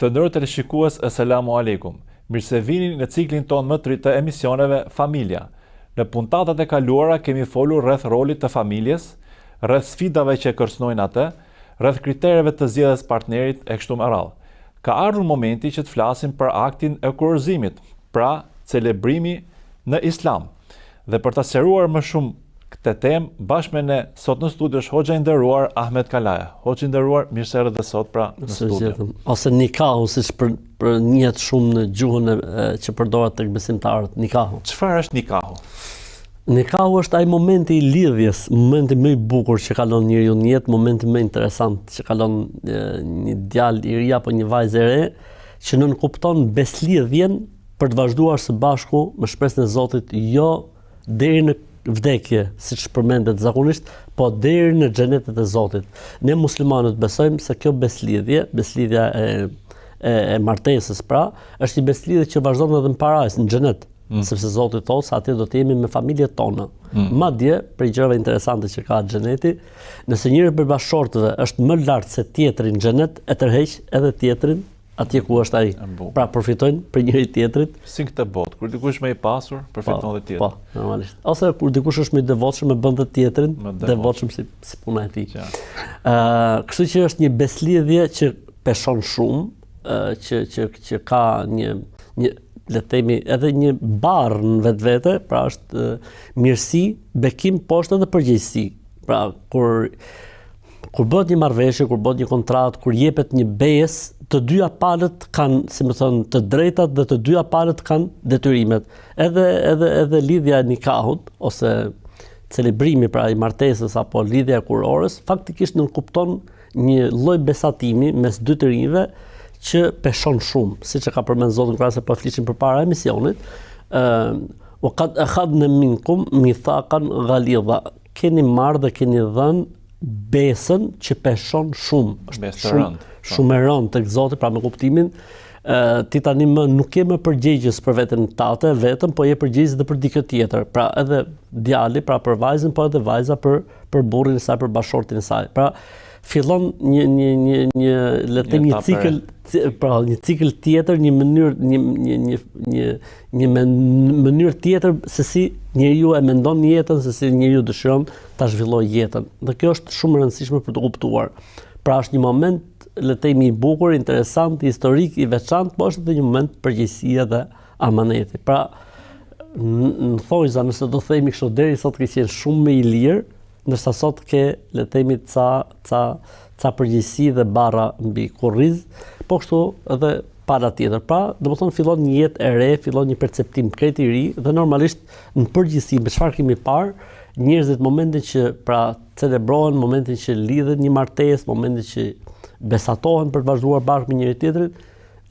Të nderuar teleshikues, Eselamu Alejkum. Mirë se vini në ciklin tonë më të ri të emisioneve Familja. Në puntatat e kaluara kemi folur rreth rolit të familjes, rreth sfidave që e kërcënojnë atë, rreth kritereve të zgjedhjes partnerit e kështu me radhë. Ka ardhur momenti që të flasim për aktin e kurorëzimit, pra celebrimi në Islam. Dhe për ta sqaruar më shumë këtë temë, bashkë me ne sot në studio është hoxha i nderuar Ahmet Kalaja. Hoxhë i nderuar, mirë se erdhët dhe sot pra në studio. Ose nikahu, siç për, për njihet shumë në gjuhën e, që përdoret tek besimtarët, nikahu. Çfarë është nikahu? Nikahu është ai momenti i lidhjes, momenti më i bukur që kalon njeriu në jetë, momenti më interesant që kalon e, një djalë i ri apo një vajzë e re, që nënkupton beslidhjen për të vazhduar së bashku me shpresën e Zotit, jo deri në vdekje, siç përmendet zakonisht, po deri në xhenetet e Zotit. Ne muslimanët besojmë se kjo beslidhje, beslidhja e e, e martesës pra, është një beslidhje që vazhdon edhe në parajsë, në xhenet, mm. sepse Zoti thotë se atje do të jemi me familjet tona. Mm. Madje, prej gjërave interesante që ka xheneti, nëse njëri prej bashkëshortëve është më lart se tjetri në xhenet, e tërheq edhe tjetrin atje ku është ai. Pra përfitojnë prej njëri tjetrit. Si në këtë botë, kur dikush më i pasur, përfiton po, edhe tjetrin. Po, normalisht. Ose kur dikush është më i devotshëm e bën dhe tjetrin devotshëm si si puna e tij. Ëh, uh, kështu që është një beslidhje që peshon shumë, uh, që që që ka një një le të themi edhe një barrë në vetvete, pra është uh, mirësi, bekim, po është edhe përgjegjësi. Pra kur Kur bëhet një marrëveshje, kur bëhet një kontratë, kur jepet një besë, të dyja palët kanë, si me thënë, të drejtat dhe të dyja palët kanë detyrimet. Edhe edhe edhe lidhja e nikahut ose celebrimi pra i martesës apo lidhja e kurorës faktikisht nënkupton një lloj besatimi mes dy të rinjve që peshon shumë, siç e ka përmend Zoti në Kur'an se po flisnim përpara emisionit, ë wa qad akhadna minkum mithaqan ghalidha keni marrë dhe keni dhënë besën që peshon shumë. Është besë e rëndë. Po. Shumë e rëndë tek Zoti, pra me kuptimin ë ti tani më nuk je më përgjegjës për veten tate vetëm, po je përgjegjës edhe për dikë tjetër. Pra edhe djali, pra për vajzën, po edhe vajza për për burrin e saj, për bashkëshortin e saj. Pra fillon një një një një le të themi një cikël pra një cikël tjetër, një mënyrë një një një një një mënyrë tjetër se si njeriu e mendon jetën, se si njeriu dëshiron ta zhvillojë jetën. Dhe kjo është shumë e rëndësishme për të kuptuar. Pra është një moment, le të themi i bukur, interesant, historik, i veçantë, po është edhe një moment përgjegjësie dhe amaneti. Pra në thonjëza nëse do themi kështu deri sot ka qenë shumë më i lirë, ndërsa sot ke le të themi ca ca ca përgjegjësi dhe barra mbi kurriz, po kështu edhe pala tjetër. Pra, domethënë fillon një jetë e re, fillon një perceptim krejt i ri dhe normalisht në përgjithësi me çfarë kemi parë, njerëzit momentin që pra celebrohen, momentin që lidhet një martesë, momentin që besatohen për të vazhduar bashkë me njëri tjetrin,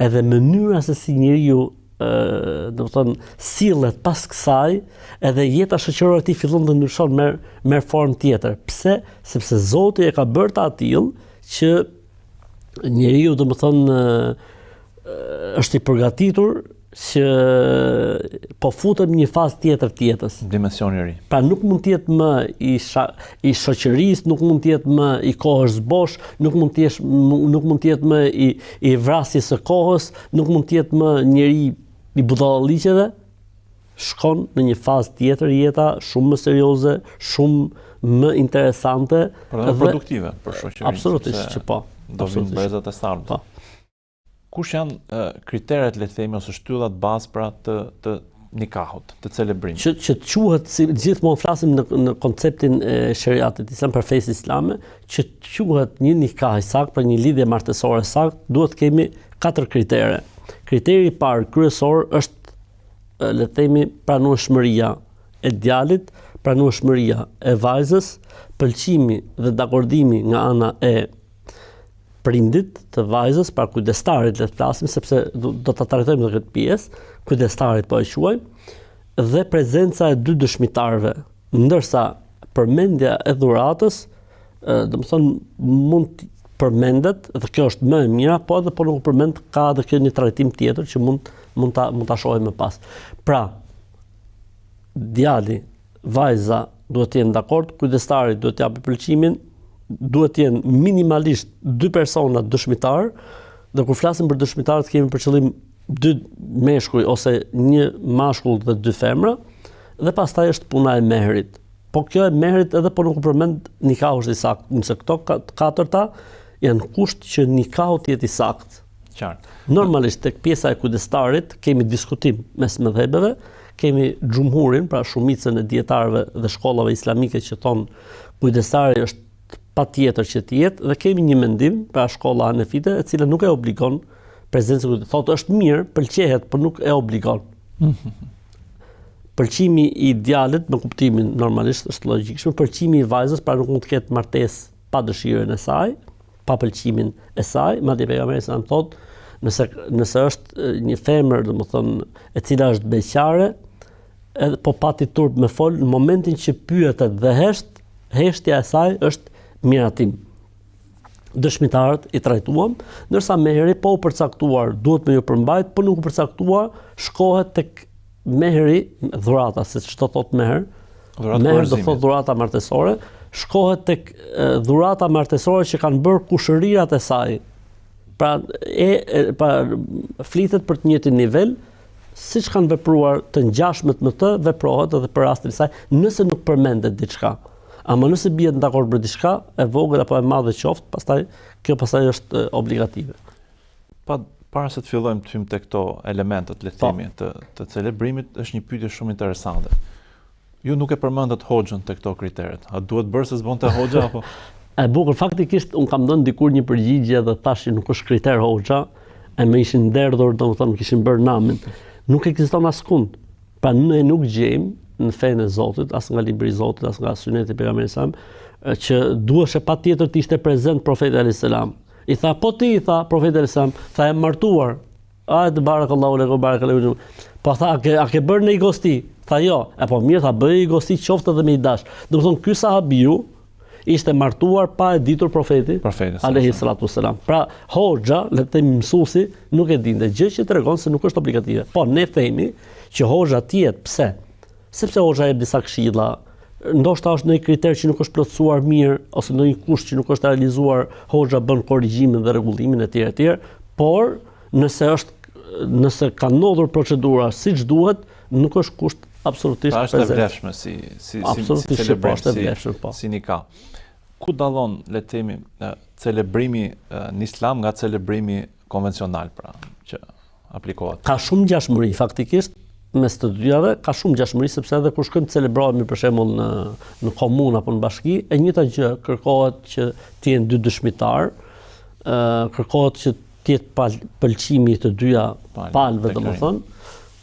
edhe mënyra se si njeriu domethënë sillet pas kësaj, edhe jeta shoqërore e tij fillon të ndryshon merr merr formë tjetër. Pse? Sepse Zoti e ka bërë të atillë që njeriu domethënë është i përgatitur që po futem në një fazë tjetër të jetës. Dimension i ri. Pra nuk mund të jetë më i sha, i shoqërisë, nuk mund të jetë më i kohës bosh, nuk mund të jesh nuk mund të jetë më i i vrasjes së kohës, nuk mund të jetë më njeri i budallalliqeve, shkon në një fazë tjetër jeta, shumë më serioze, shumë më interesante por edhe produktive për shoqërinë. Absolutisht që po. Do vinë brezat e ardhshëm. Po. Kush janë kriteret le të themi ose shtyllat bazë pra të të nikahut, të celebrimit? Që që të quhet si gjithmonë flasim në në konceptin e sheriatit islam për fesë islame, që të quhet një nikah i saktë, pra një lidhje martesore e saktë, duhet të kemi katër kritere. Kriteri i parë kryesor është le të themi pranueshmëria e djalit, pranueshmëria e vajzës, pëlqimi dhe dakordimi nga ana e prindit të vajzës, pra kujdestarit le të flasim sepse do, do ta trajtojmë në këtë pjesë, kujdestarit po e quajmë, dhe prezenca e dy dëshmitarëve. Ndërsa përmendja e dhuratës, domethënë mund të përmendet dhe kjo është më e mira, po edhe po nuk përmend ka edhe kjo një trajtim tjetër që mund mund ta mund ta shohim më pas. Pra, djali, vajza duhet të jenë dakord, kujdestari duhet të japë pëlqimin, duhet të jenë minimalisht dy persona dëshmitar. Dhe kur flasim për dëshmitarët kemi për qëllim dy meshkuj ose një mashkull dhe dy femra dhe pastaj është puna e mehrit. Po kjo e mehrit edhe po nuk u përmend nikahu është i saktë, nëse këto të katërta janë kusht që nikahu të jetë i saktë. Qartë. Normalisht tek pjesa e kujdestarit kemi diskutim mes medhhebeve, kemi xhumhurin, pra shumicën e dijetarëve dhe shkollave islamike që thonë kujdestari është patjetër që të jetë dhe kemi një mendim, pra shkolla hanefite, e cila nuk e obligon prezencën e kujdestarit. Thotë është mirë, pëlqehet, por nuk e obligon. Pëlqimi i djalit, me kuptimin normalisht është logjikshëm, pëlqimi i vajzës, pra nuk mund të ketë martesë pa dëshirën e saj, pa pëlqimin e saj, madje pejgamberi sa thotë, nëse nëse është një femër, domethënë, e cila është beqare, edhe po pati turp me fol, në momentin që pyetet dhe hesht, heshtja e saj është miratim. Dëshmitarët i trajtuam, ndërsa mehri po u përcaktuar, duhet me ju përmbajt, po nuk u përcaktua, shkohet tek mehri, dhurata, se ç'do thotë mehr, mehr do thotë dhurata martesore, shkohet tek dhurata martesore që kanë bërë kushërirat e saj. Pra e, e pra flitet për të njëjtin nivel, siç kanë vepruar të ngjashmet me të, veprohet edhe për rastin e saj, nëse nuk përmendet diçka. Ama nëse bihet dakord për diçka, e vogël apo e madhe qoftë, pastaj kjo pastaj është obligative. Pa para se të fillojmë të hyjmë tek këto elementët, le të po. themi, të të celebrimit, është një pyetje shumë interesante. Ju nuk e përmendët hoxhën te këto kriteret. A duhet bërë se s'bonte hoxha apo? E bukur, faktikisht un kam dhënë dikur një përgjigje dhe thashë që nuk është kriter hoxha, e më ishin derdhur, domethënë kishin bërë namin. Nuk ekziston askund. Pra ne nuk gjejmë në fenë e Zotit, as nga libri i Zotit, as nga syneti i pejgamberit sa, që duheshe patjetër të ishte prezent profeti alayhis salam. I tha, po ti, i tha profeti alayhis salam, tha jam martuar. Ajde barakallahu lek barakallahu. Po tha, a ke, a ke bërë një gosti? Tha jo. E po mirë, tha bëj një gosti qoftë edhe me i dash. Domethënë ky sahabiu ishte martuar pa e ditur profeti, profeti alayhi salatu wasalam. Pra hoxha, le të themi mësuesi, nuk e dinte, gjë që tregon se nuk është obligative. Po ne themi që hoxha të jetë, pse? Sepse hoxha jep disa këshilla, ndoshta është ndonjë kriter që nuk është plotësuar mirë ose ndonjë kusht që nuk është realizuar, hoxha bën korrigjimin dhe rregullimin etj etj, por nëse është nëse ka ndodhur procedura siç duhet, nuk është kusht absolutisht pra është e vlefshme si si si si celebrim, po, është e vlefshme, po. Si nikah. Ku dallon, le të themi, celebrimi në Islam nga celebrimi konvencional, pra, që aplikohet. Ka shumë ngjashmëri faktikisht mes të dyjave, ka shumë ngjashmëri sepse edhe kur shkojmë të celebrohemi për shembull në në komunë apo në bashki, e njëjta gjë kërkohet që të jenë dy dëshmitarë, ë kërkohet që të jetë pëlqimi i të dyja palëve, domethënë,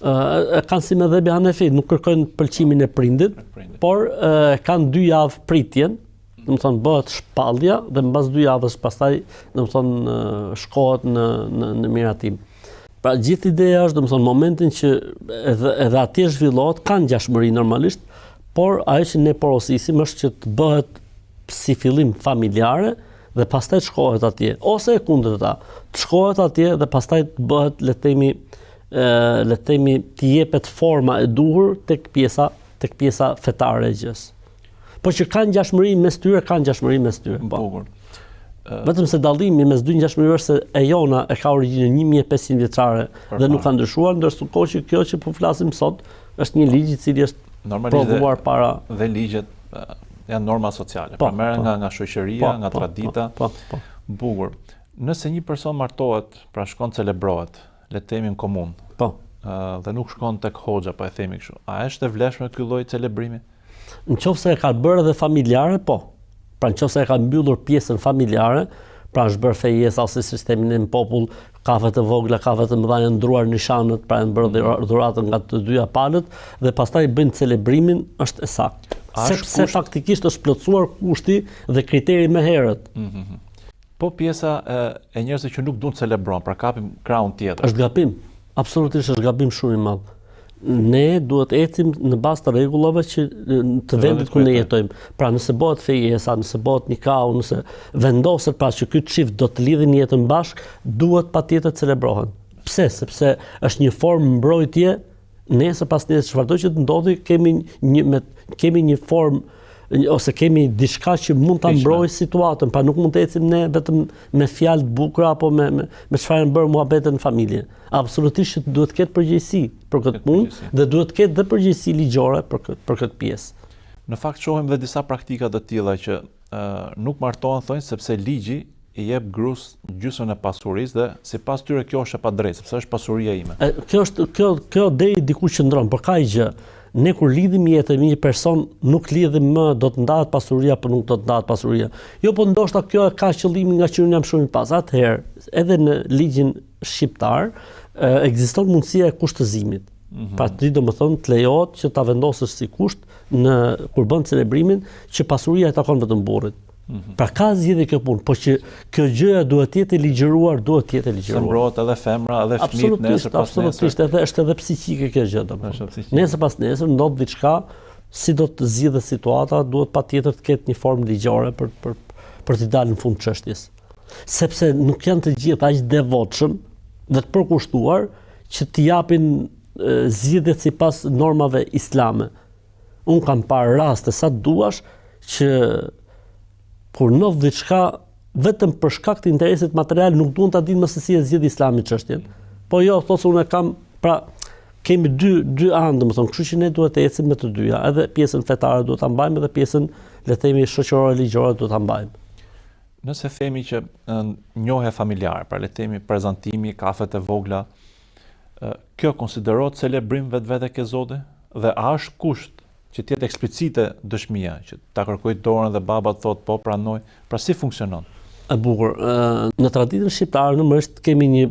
ë e kanë si medhhebi Hanefi, nuk kërkojnë pëlqimin e prindit, por e kanë dy javë pritjen, domethënë bëhet shpallja dhe mbas dy javës pastaj, domethënë shkohet në në në miratim. Pra gjithë ideja është, domethënë momentin që edhe edhe atje zhvillohet ka ngjashmëri normalisht, por ajo që ne porosisim është që të bëhet si fillim familjare dhe pastaj të shkohet atje ose e kundërta, të shkohet atje dhe pastaj të bëhet le të themi ë le të themi të jepet forma e duhur tek pjesa tek pjesa fetare e gjësë. Po që ka ngjashmëri mes tyre, ka ngjashmëri mes tyre. Po. Bukur. Vetëm se dallimi mes dy ngjashmërive është se e jona e ka origjinën 1500 vjeçare dhe nuk ka ndryshuar, ndërsa kohë që kjo që po flasim sot është një ligj i cili është normalisht provuar para dhe ligjet janë norma sociale, po, pra merren po, nga nga shoqëria, po, nga po, tradita. Po, po, po. Bukur. Nëse një person martohet, pra shkon celebrohet, le të themi në komunë. Po. Ë dhe nuk shkon tek hoxha, po e themi kështu. A është e vlefshme ky lloj celebrimi? Në qoftë se e ka bërë edhe familjare, po. Pra në qoftë se e ka mbyllur pjesën familjare, pra është bërë fejesa ose siç themi ne në popull, kafe të vogla, kafe të mëdha janë ndruar nishanët, pra janë bërë dhuratën nga të dyja palët dhe pastaj bëjnë celebrimin, është e saktë. Sepse kusht... faktikisht është plotësuar kushti dhe kriteri më herët. Mm -hmm. Po pjesa e, e njerëzve që nuk duan të celebrojnë, pra kapim krahun tjetër. Është gabim. Absolutisht është gabim shumë i madh. Ne duhet të ecim në bazë të rregullave që të vendit ku ne jetojmë. Pra nëse bëhet fejesa, nëse bëhet nikahu, nëse vendoset pra që ky çift do të lidhin jetën bashkë, duhet patjetër të celebrohen. Pse? Sepse është një formë mbrojtje nesër pasnesër çfarëdo që të ndodhi, kemi një me kemi një formë. ose kemi diçka që mund ta mbrojë situatën, pra nuk mund të ecim ne vetëm me fjalë të bukura apo me me, me çfarë janë bërë muhabete në familje. Absolutisht që duhet të ketë përgjegjësi për këtë punë dhe duhet të ketë dhe përgjegjësi ligjore për këtë për këtë pjesë. Në fakt shohim dhe disa praktika të tilla që uh, nuk martohen thonë sepse ligji i jep gruas gjysmën e pasurisë dhe sipas tyre kjo është e padrejtë, sepse është pasuria ime. E, kjo është kjo kjo deri diku qëndron, por ka një gjë. Ne kur lidhim jetën me një person, nuk lidhim më do të ndahet pasuria apo nuk do të ndahet pasuria. Jo, po ndoshta kjo e ka qëllimin nga që unë jam shumë i pasur. Atëherë, edhe në ligjin shqiptar ekziston mundësia e kushtëzimit. Mm -hmm. Pra ti domethënë të lejohet që ta vendosësh si kusht në kur bën celebrimin që pasuria i takon vetëm burrit. Mm -hmm. Pra ka zgjidhje kjo punë, po që kjo gjëja duhet të jetë e ligjëruar, duhet të jetë e ligjëruar. Se mbrohet edhe femra, edhe fëmijët nesër pas nesër. Absolutisht, edhe është edhe psiqike kjo gjë domethënë. Nesër pas nesër ndodh diçka, si do të zgjidhet situata, duhet patjetër të ketë një formë ligjore për për për t'i dalë në fund çështjes. Sepse nuk janë të gjithë aq devotshëm dhe të përkushtuar që t'i japin zgjidhjet sipas normave islame. Unë kam parë raste sa të duash që kur ndodh diçka vetëm për shkak të interesit material nuk duan ta dinë më se si e zgjidh Islami çështjen. Po jo, thotë se unë e kam, pra kemi dy dy anë, domethënë, kështu që ne duhet të ecim me të dyja, edhe pjesën fetare duhet ta mbajmë edhe pjesën, le të themi, shoqërore ligjore duhet ta mbajmë. Nëse themi që njohja familjare, pra le të themi prezantimi, kafet e vogla, kjo konsiderohet celebrim vetvete ke Zoti dhe a është kusht që të jetë eksplicite dëshmia, që ta kërkoj dorën dhe baba të thotë po pranoj, pra si funksionon? E bukur. Në traditën shqiptare normalisht kemi një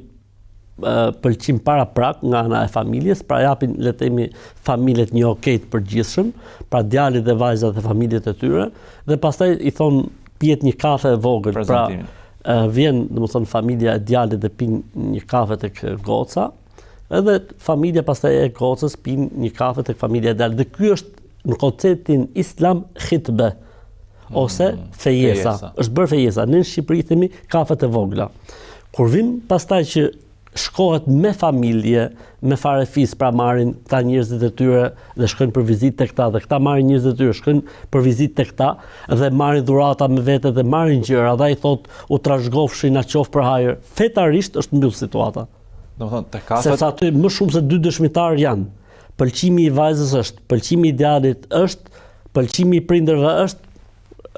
pëlqim paraprak nga ana e familjes, pra japin le të themi familjet një okay të përgjithshëm, pra djali dhe vajza dhe familjet e tyre, dhe pastaj i thon pihet një kafe e vogël, pra vjen, domethënë familja e djalit dhe pin një kafe tek goca, edhe familja pastaj e gocës pin një kafe tek familja e djalit. Dhe ky është në konceptin islam khitbe ose mm, fejesa. fejesa. Është bërë fejesa. Ne në Shqipëri themi kafet e vogla. Kur vim pastaj që shkohet me familje, me farefis, pra marrin këta njerëzit e tyre dhe shkojnë për vizitë tek ta dhe këta marrin njerëzit e tyre, shkojnë për vizitë tek ta dhe marrin dhurata me vete dhe marrin gjëra dhe ai thotë u trashëgofshi na qoftë për hajër. Fetarisht është mbyll situata. Domethënë te kafet Sepse aty më shumë se dy dëshmitarë janë. Pëlqimi i vajzës është, pëlqimi i djalit është, pëlqimi i prindërve është,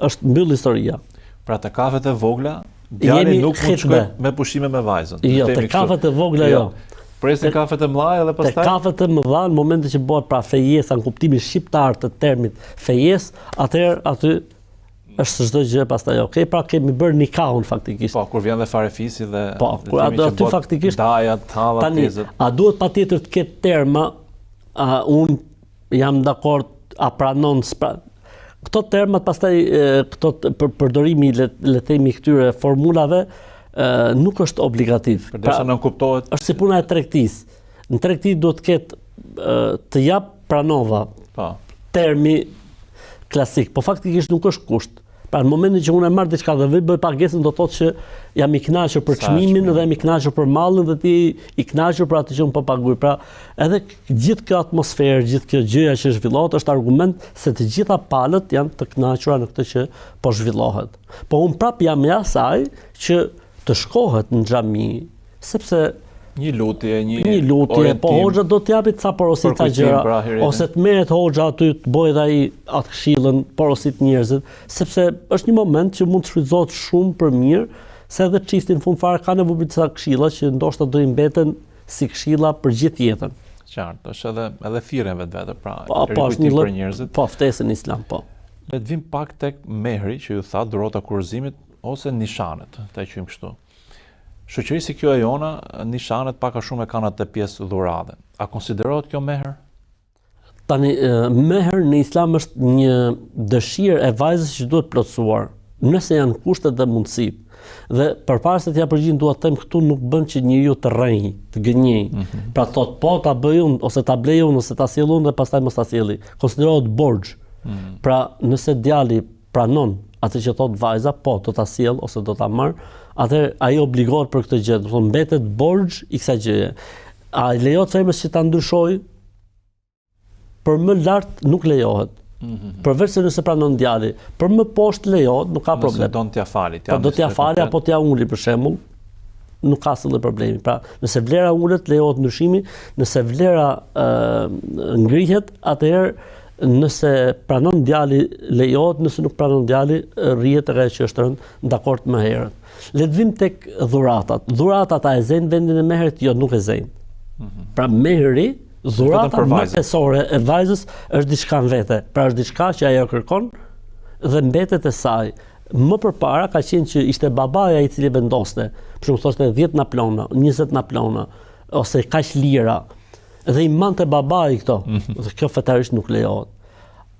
është mbyll historia. Pra te kafet e vogla, djali nuk mund të shkojë me pushime me vajzën. Jo, te kafet e vogla jo. jo. Presin kafet e mëdha edhe pastaj. Te kafet e mëdha në momentin që bëhet pra fejesa në kuptimin shqiptar të termit fejesë, atëherë aty është çdo gjë pastaj ok, pra kemi bërë nikahun faktikisht. Po, kur vjen dhe farefisi dhe Po, kur aty aty faktikisht dajat, hallat, tani, tezët. A duhet patjetër të ketë terma, a un jam dakord, a pranon s'pra. Këto termat pastaj këto për përdorimi le, le të themi këtyre formulave nuk është obligativ. Përderisa pra, nënkuptohet është si puna e tregtisë. Në tregti duhet të ketë të jap pranova. Po. Termi klasik, po faktikisht nuk është kusht. Pra në momentin që unë e marr diçka dhe vë bëj pagesën do thotë që jam i kënaqur për çmimin dhe jam i kënaqur për mallin dhe ti i kënaqur për atë që unë po paguaj. Pra edhe gjithë kjo atmosferë, gjithë kjo gjëja që zhvillohet është argument se të gjitha palët janë të kënaqura në këtë që po zhvillohet. Po unë prap jam i asaj që të shkohet në xhami, sepse një lutje, një një lutje, po hoxha do të japi ca porosi ca gjëra, ose të merret hoxha aty të bëjë dhe ai atë këshillën, porosit njerëzit, sepse është një moment që mund të shfrytëzohet shumë për mirë, se edhe çifti në fund fare ka nevojë për disa këshilla që ndoshta do i mbeten si këshilla për gjithë jetën. Qartë, është edhe edhe thirrje vetvete, pra, po, po, është një për njerëzit. Po, ftesë në islam, po. Le të vim pak tek mehri që ju tha dhurata kurorëzimit ose nishanet, ta quajmë kështu. Shoqëri si kjo e jona, nishanet pak a shumë e kanë atë pjesë dhurate. A konsiderohet kjo mehr? Tani mehr në islam është një dëshirë e vajzës që duhet plotësuar, nëse janë kushtet dhe mundësitë. Dhe përpara se të jap përgjigjen dua të them këtu nuk bën që njeriu të rrenjë, të gënjejë. Mm -hmm. Pra thotë po ta bëj unë ose ta blej unë ose ta sjell unë dhe pastaj mos ta sjelli. Konsiderohet borxh. Mm -hmm. Pra nëse djali pranon atë që thotë vajza, po do ta sjell ose do ta marr, atëherë ai obligohet për këtë gjë, do të thonë mbetet borxh i kësaj gjëje. A i lejohet femrës që ta ndryshojë? Për më lart nuk lejohet. Mm -hmm. Përveç se nëse pranon djali, për më poshtë lejohet, nuk ka problem. Nëse don t'ia fali, t'ia. Po do t'ia fali apo t'ia uli për shembull, nuk ka asnjë problemi. Pra, nëse vlera ulet, lejohet ndryshimi, nëse vlera ë ngrihet, atëherë nëse pranon djali lejohet, nëse nuk pranon djali rrihet tek ajo që është rënë dakord më herët. Le të vim tek dhuratat. Dhuratat a e zënë vendin e mehrit? Jo, nuk e zënë. Mm -hmm. Pra mehri, dhurata martesore e vajzës është diçka në vete. Pra është diçka që ajo kërkon dhe mbetet e saj. Më përpara ka qenë që ishte babai ai i cili vendoste. Për shembull thoshte 10 naplona, 20 naplona ose kaq lira. Dhe i mbante babai këto. Mm -hmm. Dhe kjo fetarisht nuk lejohet.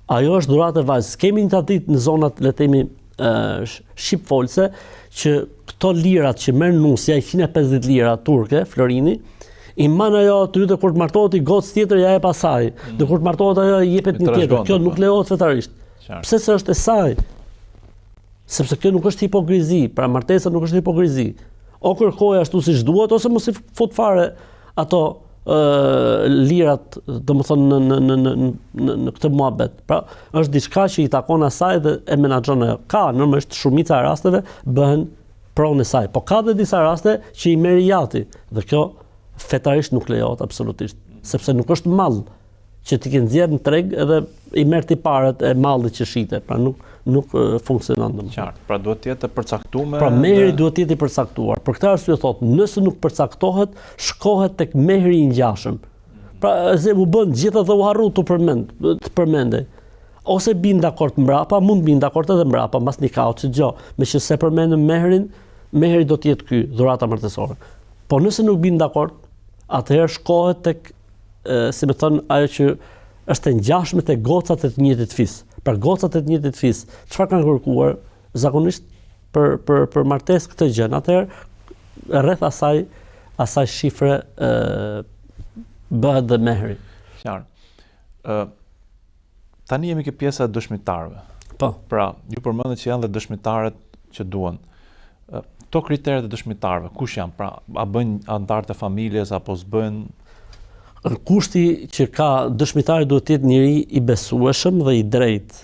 Ajo është dhuratë e vajzës. Kemi një traditë në zonat, le të themi, shqipfolëse që këto lirat që merr nusja 150 lira turke, florini, i mban ajo aty dhe kur të martohet një gocë tjetër ia jep asaj. Mm. Dhe kur të martohet ajo i jepet një tjetër. Kjo nuk po. lejohet fetarisht. Pse se është e saj? Sepse kjo nuk është hipokrizi, pra martesa nuk është hipokrizi. O kërkoj ashtu siç duhet ose mos i fut fare ato ë lirat, domethënë në në në në në në këtë muhabet. Pra, është diçka që i takon asaj dhe e menaxhon ajo. Ka normalisht shumica e rasteve bëhen pronë e saj, po ka dhe disa raste që i merr i jati dhe kjo fetarisht nuk lejohet absolutisht, sepse nuk është mall që ti ke nxjerr në treg edhe i merr ti paret e mallit që shite, pra nuk nuk funksionon domethënë. Qartë, pra duhet të jetë e përcaktuar. Pra mehri duhet të jetë i përcaktuar. Për këtë arsye thotë, nëse nuk përcaktohet, shkohet tek mehri i ngjashëm. Pra se u bën gjitha dhe u harru të përmend, të përmendej. Ose bin dakord mbrapa, mund bin dakord edhe mbrapa, mbas nikahut, që gjo, meqë s'e përmendëm mehrin, mehri do të jetë ky, dhurata martesore. Po nëse nuk bin dakord, atëherë shkohet tek si me thënë, ajo që është e ngjashme te gocat e të njëjtit fis. Pra gocat e të njëjtit fis, çfarë kanë kërkuar zakonisht për për për martesë këtë gjë. Atëherë rreth asaj asaj shifre ë bëhet dhe mehri. Qartë. Ë tani jemi ke pjesa e dëshmitarëve. Po. Pra, ju përmendët që janë dhe dëshmitarët që duhen. Këto kriteret e dëshmitarëve, kush janë? Pra, a bëjnë anëtarët e familjes apo s'bëjnë? Kushti që ka dëshmitari duhet të jetë njeri i besueshëm dhe i drejtë.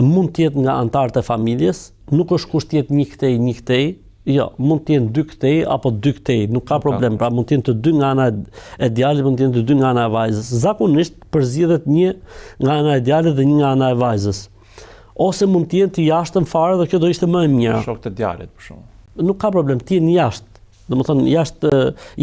Mund të jetë nga anëtarët e familjes, nuk është kusht të jetë një këtej, një këtej, jo, mund të jenë dy këtej apo dy këtej, nuk ka problem, pra mund të jenë të dy nga ana e djalit, mund të jenë të dy nga ana e vajzës. Zakonisht përzgjidhet një nga ana e djalit dhe një nga ana e vajzës. Ose mund të jenë të jashtëm fare dhe kjo do ishte më e mira. Shokët e djalit për shembull. Nuk ka problem, të jenë jashtë, domethënë jashtë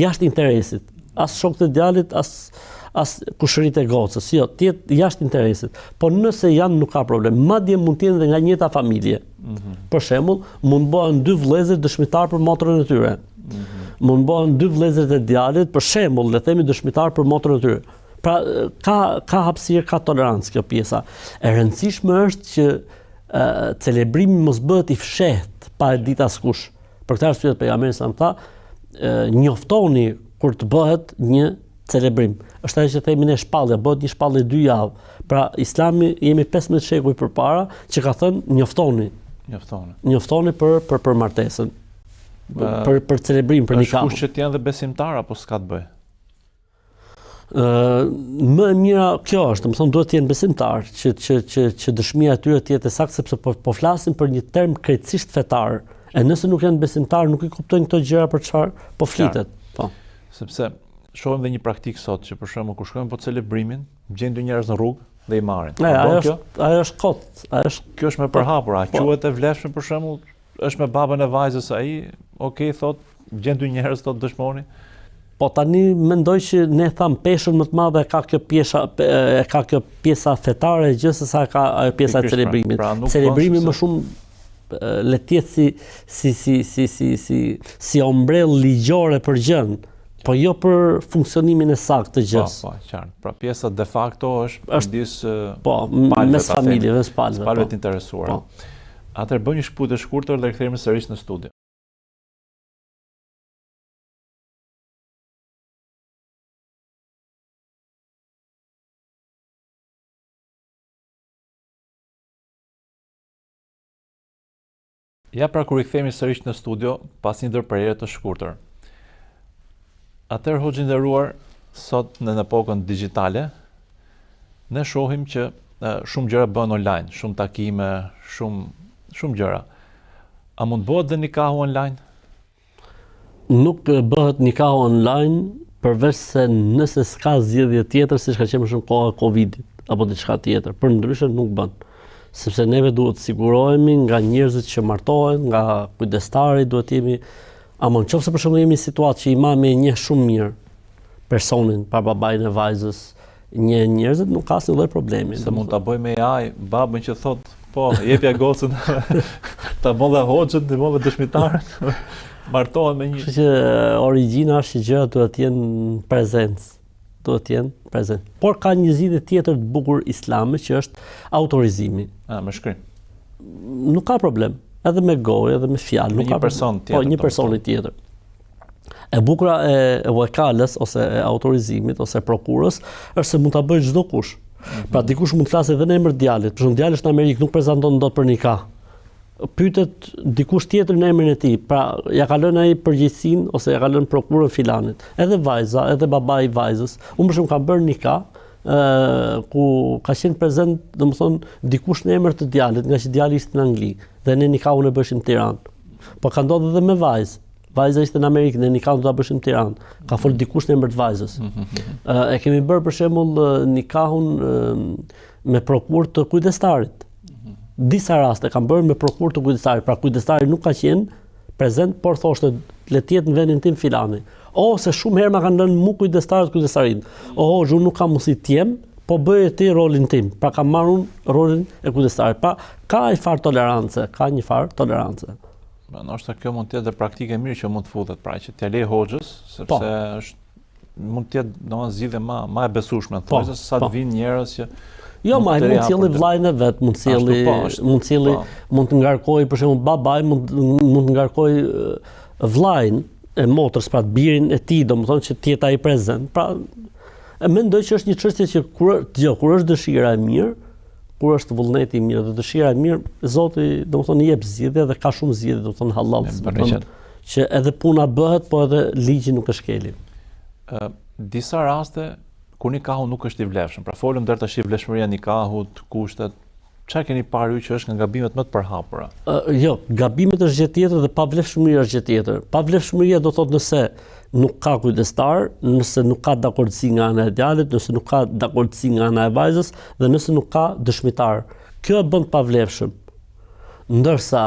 jashtë interesit. As shokët e djalit, as as kushërit e gocës, jo, të jetë jashtë interesit. Po nëse janë nuk ka problem. Madje mund të jenë edhe nga e njëjta familje. Mm -hmm. Për shembull, mund bëhen dy vëllezër dëshmitar për motrën e tyre. Mm -hmm. Mund bëhen dy vëllezërit e djalit, për shembull, le të themi dëshmitar për motrën e tyre. Pra ka ka hapësirë, ka tolerancë kjo pjesa. E rëndësishme është që e, celebrimi mos bëhet i fshehtë pa e ditë askush. Për këtë arsye pejgamberi sa tha, njoftoni kur të bëhet një celebrim. Është ajo që themi ne shpallja, bëhet një shpallje dy javë. Pra Islami jemi 15 shekuj përpara që ka thënë njoftoni. Njoftoni. Njoftoni për për për martesën. Për për celebrim, për nikah. Është kusht që të jenë dhe besimtar apo s'ka të bëjë? Ë më e mira kjo është, domethënë duhet të jenë besimtar, që që që që dëshmia e tyre të jetë e saktë sepse po po flasim për një term krejtësisht fetar. E nëse nuk janë besimtar, nuk i kuptojnë këto gjëra për çfarë po flitet. Po. Sepse shohim dhe një praktikë sot që për shembull kur shkojmë po celebrimin, gjejnë dy njerëz në rrugë dhe i marrin. Ne, ajo është ajo është kot, ajo është kjo është më përhapur, a po. quhet e vlefshme për shembull është me babën e vajzës ai, ok, thot, gjen dy njerëz thot dëshmoni. Po tani mendoj që ne thamë peshën më të madhe e ka kjo pjesha e ka kjo pjesa fetare e gjësë se sa e ka ajo pjesa e pra, celebrimit. Pra, Celebrimi më shumë le të jetë si si si si si si si ombrellë ligjore për gjën, po jo për funksionimin e saktë të po, gjësë. Po, po, qartë. Pra pjesa de facto është është midis po, mes familjeve, mes palëve. Palëve po. të interesuara. Po. Atëherë bëjmë një shkëputje të shkurtër dhe kthehemi sërish në studio. Ja pra ku rikthehemi sërish në studio pas një ndërprerje të shkurtër. Atëherë hoxhë i nderuar sot në epokën digjitale ne shohim që Shumë gjëra bëhen online, shumë takime, shumë shumë gjëra. A mund bëhet dhe nikahu online? Nuk bëhet nikahu online përveç se nëse s'ka zgjidhje tjetër, siç ka qenë më shumë koha e Covidit apo diçka tjetër. Përndryshe nuk bën. Sepse neve duhet të sigurohemi nga njerëzit që martohen, nga kujdestari, duhet të jemi ama në qoftë se për shembull jemi në situatë që imami e njeh shumë mirë personin, pra babain e vajzës, njeh njerëzit nuk ka asnjë lloj problemi. Se mund ta bëj me AI, babën që thot, po, jepja gocën, ta bën dhe hoxhën, të bën dhe dëshmitarët. Martohen me një. Kështu që origjina është që gjërat duhet të jenë në prezencë. Duhet të jenë prezent. Por ka një zgjidhje tjetër të bukur islame që është autorizimi. A, me shkrim. Nuk ka problem. Edhe me gojë, edhe me fjalë, nuk ka një person tjetër. Po, një person tjetër. E bukura e, e vekalës ose e autorizimit ose prokurës është se mund ta bëjë çdo kush. Mm -hmm. Pra dikush mund të flasë edhe në emër të djalit. Për shembull djali është në Amerikë, nuk prezanton dot për nikah. Pyetet dikush tjetër në emrin e tij. Pra ja ka lënë ai përgjegjësinë ose ja ka lënë prokurën filanit. Edhe vajza, edhe babai i vajzës. Unë për shembull kam bërë nikah ë ku ka qenë prezent, domethënë dikush në emër të djalit, ngaqë djali ishte në Angli dhe ne nikahun e bëshim në Tiranë. Po ka ndodhur edhe me vajzë. Vajza ishte në Amerikë, ne nikahun do ta bëshim në Tiranë. Ka fol dikush në emër të vajzës. Mm -hmm. E kemi bërë për shembull nikahun me prokurë të kujdestarit. Mhm. Disa raste kam bërë me prokurë të kujdestarit, pra kujdestari nuk ka qenë prezent, por thoshte le të jetë në vendin tim filani. Ose shumë herë ma kanë lënë mu kujdestarët kujdestarinë. O hoxhë, unë nuk kam mundësi të jem, po bëje ti rolin tim. Pra kam marrë unë rolin e kujdestarit. Pra ka një farë tolerance, ka një farë tolerance. Pra, ndoshta kjo mund të jetë dhe praktikë e mirë që mund të futet, pra që t'ia lejë hoxhës, sepse po. është mund të jetë domethënë zgjidhje më më e besueshme, po, thonë se sa të po. vinë njerëz që Jo, ma mund të sjelli vllajën e vet, mund të sjelli, po, mund të sjelli, po. mund të ngarkojë për shembull babai, mund mund të ngarkojë vllajin e motrës, pra birin e tij, domethënë që të jetë ai prezent. Pra e mendoj që është një çështje që kur, jo, kur është dëshira e mirë, kur është vullneti i mirë dhe dëshira e mirë, Zoti, domethënë jep zgjidhje dhe ka shumë zgjidhje, domethënë hallall, domethënë që edhe puna bëhet, po edhe ligji nuk e shkelim. Ë disa raste kur nikahu nuk është i vlefshëm. Pra folëm deri tash vlefshmëria e nikahut, kushtet, çfarë keni parë ju që është nga gabimet më të përhapura? Uh, jo, gabimet është gjë tjetër dhe pavlefshmëria është gjë tjetër. Pavlefshmëria do thotë nëse nuk ka kujdestar, nëse nuk ka dakordësi nga ana e djalit, nëse nuk ka dakordësi nga ana e vajzës dhe nëse nuk ka dëshmitar. Kjo e bën të pavlefshëm. Ndërsa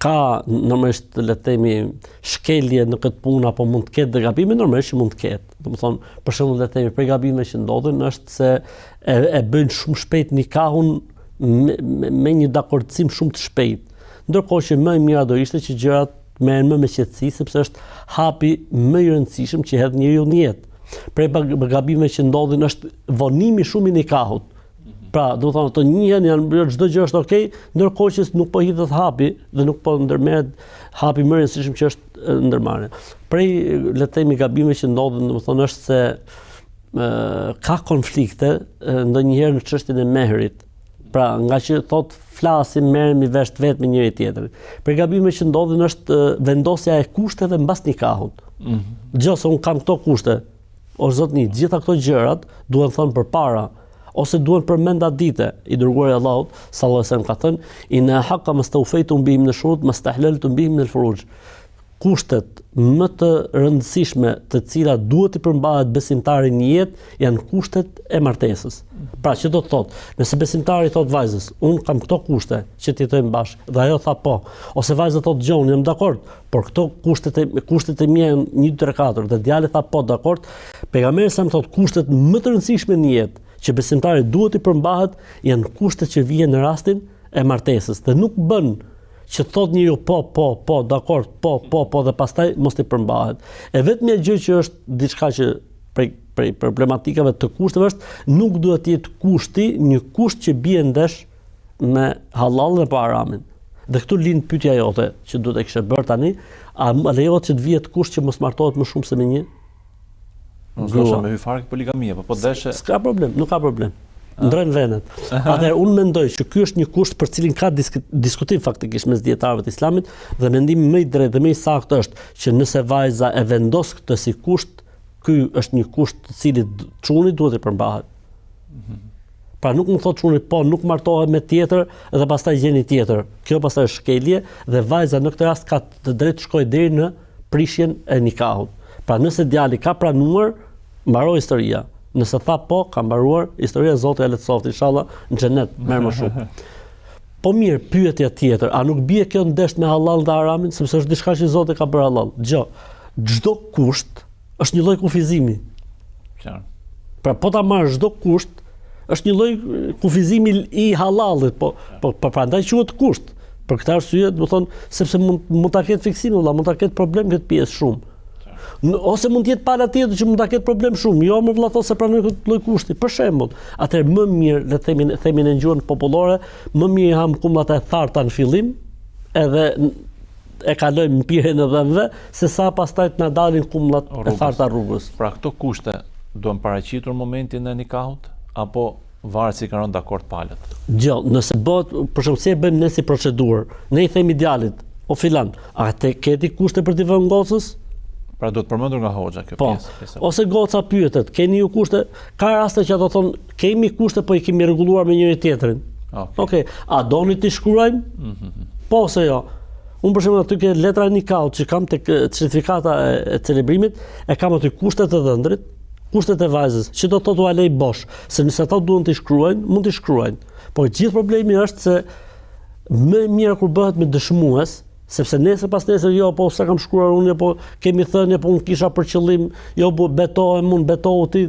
ka normalisht le të themi shkelje në këtë punë apo mund të ketë dhe gabime normalisht që mund të ketë. Domethënë, për shembull le të themi prej gabimeve që ndodhin është se e, e bëjnë shumë shpejt nikahun me, me, me një dakordësim shumë të shpejtë. Ndërkohë që më e mira do ishte që gjërat merren më me qetësi sepse është hapi më i rëndësishëm që hedh njeriu në jetë. Prej gabimeve që ndodhin është vonimi shumë i nikahut. Pra, domethënë ato njihen, janë bërë çdo gjë është okay, ndërkohë që nuk po hidhet hapi dhe nuk po ndërmerret hapi më i rëndësishëm që është ndërmarrja. Prej le të themi gabimeve që ndodhin, domethënë është se ë ka konflikte ndonjëherë në çështjen e mehrit. Pra, ngaqë thot flasim, merremi vesh vetë me njëri tjetrin. Prej gabimeve që ndodhin është vendosja e kushteve mbas nikahut. Mm -hmm. Dëgjo se un kam këto kushte. O zotni, gjitha këto gjërat duhen thënë përpara ose duhen përmend atë dite. I dërguari i Allahut sallallahu alaihi wasallam ka thënë: "Inna haqqa mastawfaytum bihi min ash-shurut mastahlaltum bihi min al-furuj." Kushtet më të rëndësishme të cilat duhet t'i përmbahet besimtari në jetë janë kushtet e martesës. Pra që do të thotë, nëse besimtari thotë vajzës, unë kam këto kushte që të jetojmë bashkë, dhe ajo tha po, ose vajza thotë dëgjo, unë jam dakord, por këto kushtet e kushtet e mia janë 1 2 3 4 dhe djali tha po dakord, pejgamberi sa më thotë kushtet më të rëndësishme në jetë që besimtari duhet t'i përmbahet janë kushtet që vihen në rastin e martesës dhe nuk bën që thot njeriu po, po, po, dakord, po, po, po dhe pastaj mos t'i përmbahet. E vetmja gjë që është diçka që prej prej problematikave të kushteve është nuk duhet të jetë kushti një kusht që bie ndesh me hallallin apo haramin. Dhe këtu lind pyetja jote që duhet e kishe bërë tani, a lejohet që të vihet kusht që mos martohet më shumë se me një Nuk do me hy fare poligamia, po po deshe. S'ka problem, nuk ka problem. Ndrojnë vendet. Atëherë unë mendoj që ky është një kusht për cilin ka diskutim faktikisht mes dijetarëve të Islamit dhe mendimi më i drejtë dhe më i saktë është që nëse vajza e vendos këtë si kusht, ky është një kusht të cilit çuni duhet t'i përmbahet. Mm -hmm. Pra nuk mund thotë çuni po nuk martohem me tjetër dhe pastaj gjeni tjetër. Kjo pastaj është shkelje dhe vajza në këtë rast ka të drejtë të shkojë deri në prishjen e nikahut. Pra nëse djali ka pranuar, mbaroi historia. Nëse tha po, ka mbaruar historia, Zoti ia lehtësoftë, inshallah, në xhenet, merr më shumë. Po mirë, pyetja tjetër, a nuk bie kjo ndesh me hallall dhe haramin, sepse është diçka që Zoti ka bërë hallall. Dëgjo, çdo kusht është një lloj kufizimi. Qartë. Pra po ta marrësh çdo kusht është një lloj kufizimi i hallallit, po po, po prandaj quhet kusht. Për këtë arsye, do të thonë, sepse mund mund ta ketë fiksim, vëlla, mund ta ketë problem këtë pjesë shumë. Në, ose mund të jetë pala tjetër që mund ta ketë problem shumë. Jo, më vëlla thotë s'e pranoj këtë lloj kushti. Për shembull, atëherë më mirë, le të themi, themi në gjuhën popullore, më mirë i ham kumllat e tharta në fillim, edhe e kalojmë mpirjen e dhëmbëve, se sa pastaj të na dalin kumllat e tharta rrugës. Pra këto kushte duhen paraqitur në momentin e nikahut apo varet si kanë rënë dakord palët? Jo, nëse bëhet, për shembull si e bëjmë ne si procedurë, ne i themi djalit, o filan, a te ke ti kushte për t'i vënë gocës? Pra duhet përmendur nga hoxha kjo po, pjesë. Po. Ose goca pyetet, keni ju kushte? Ka raste që ato thonë, kemi kushte, po i kemi rregulluar me njëri tjetrin. Okej. Okay. A doni t'i shkruajmë? Mm -hmm. Po ose jo. Unë për shembull aty ke letra e nikahut që kam tek certifikata e, e celebrimit, e kam aty kushtet e dhëndrit, kushtet e vajzës, që do të thotë ua lej bosh, se nëse ata duan t'i shkruajnë, mund t'i shkruajnë. Por gjithë problemi është se më mirë kur bëhet me dëshmues, sepse nesër pas nesër jo, po s'e kam shkruar unë, jo, po kemi thënë, jo, po unë kisha për qëllim, jo, po betohem unë, betohu ti,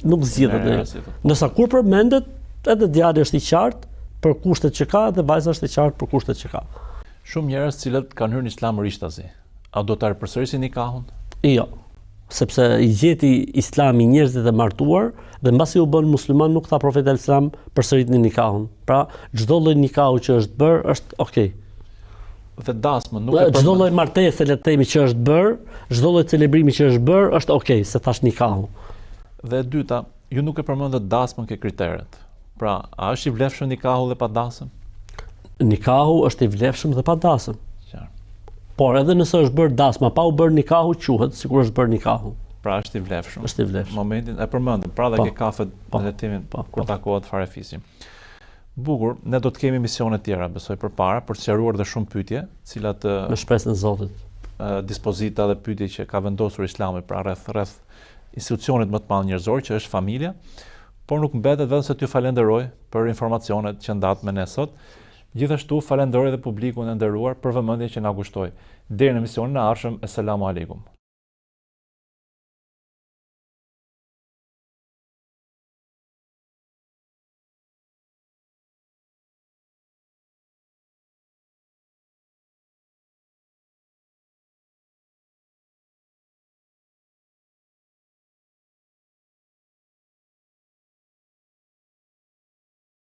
nuk zgjidhet. Ndërsa kur përmendet, edhe djali është i qartë për kushtet që ka dhe vajza është e qartë për kushtet që ka. Shumë njerëz të cilët kanë hyrë në Islam rishtazi, a do ta ripërsërisin nikahun? Jo, sepse i gjeti Islami njerëzit e martuar dhe mbasi u bënë musliman nuk tha profeti alejhi selam përsëritni nikahun. Pra, çdo lloj nikahu që është bërë është okay. Dhe dasmën nuk e përmend. Çdo lloj martese le të themi që është bërë, çdo lloj celebrimi që është bërë është okay, se thash nikahu. Dhe e dyta, ju nuk e përmendët dasmën ke kriteret. Pra, a është i vlefshëm nikahu dhe pa dasëm? Nikahu është i vlefshëm dhe pa dasëm. Qartë. Por edhe nëse është bërë dasma pa u bërë nikahu, quhet sikur është bërë nikahu. Pra është i vlefshëm. Është i vlefshëm. Momentin e përmendëm, pra dhe po, ke kafet po, në timin po, kur po. takohet farefisi. Bukur, ne do të kemi emisione të tjera, besoj përpara për të sqaruar dhe shumë pyetje, të cilat me shpresën e Zotit. Dispozita dhe pyetje që ka vendosur Islami pra rreth rreth institucionit më të madh njerëzor që është familja. Por nuk mbetet vetëm se t'ju falenderoj për informacionet që ndatë me ne sot. Gjithashtu falenderoj edhe publikun e nderuar për vëmendjen që na kushtoi. Deri në emisionin e ardhshëm, Esselamu Alejkum.